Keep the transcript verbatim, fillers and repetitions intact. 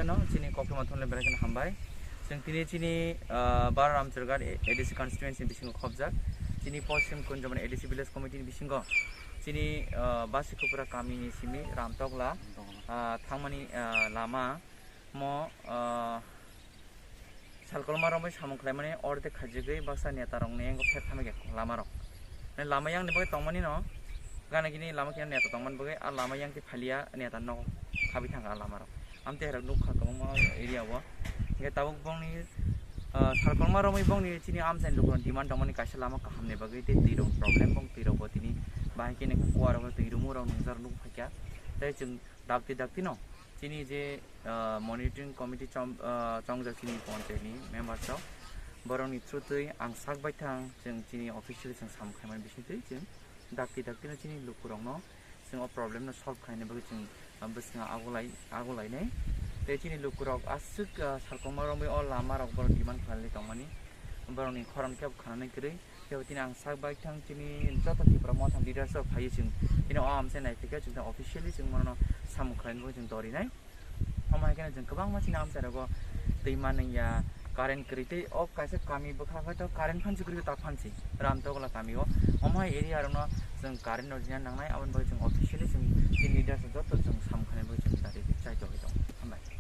No, chini koktwma thumle belai kheno hambai. Chwng tini chini, ah, Bara Ramcharghat A D C constituency bisingo khobjak. Chini Poschim Kunjomon A D C village committee ni bisingo chini, ah, Basikupura kamini simi Ramtokla, ah, thangmani, ah, lama mo, ah, Salkolma romwi samung khlaimani ordek khaijagwi baksa neta rokni yango phek thamwi khe lama rok. Mane lama yang ni bagwi tongmani no, gana gini lama khe neta tongmani bagwi a lama yang khe phalia neta nok khabi thangkha a lama rok. Amte herok nukha kwbangma area o. Hingke tabuk bongni, ah, Salkolma romwi bongni chini amchaini lukurok demand tongmani kaisa lama kahamni bagwi tei twi rok problem bong twi rok bo tini bahai khe nokha kuarok twi rumung rok nungjak nuk phaikha. Tei chwng dakti dakti no chini je, ah, monitoring committee chom-, ah, chongjak chini panchayat ni member rok, borok ni through twi ang sak baithang chwng chini officially chwng samung khaimani bisingtwi chwng dakti dakti no chini lukurok no chwng o problem no solve khaina bagwi chwng, ah, bwskango agulai, agulainai. Tei chini lukurok aswk, ah, Salkolma romwi o lama rok borok demand khlailai tongmani, borok ni khorang kebo khanani kwrwi. Kebo tini ang sak bai thang chini joto Tipra Motha leaders rok phaiwi chwng tini o amchai naiphikhe chwng officially chwng bono samung khlaina bagwi chwng torinai. Omo hai kheno chwng kwbangma chini amchai rogo twi manwi ya, current kwrwi tei o kaisa kami bwkha hwnkhe to current phansi kwrwi ta phansi Ramtokla kami o. Omo hai area rokno chwng current no rina nangnai, aboni bagwi chwng officially chwng chini leaders joto chwng samung khlaina bagwi chwng dati chai tongwi tongo. Hambai.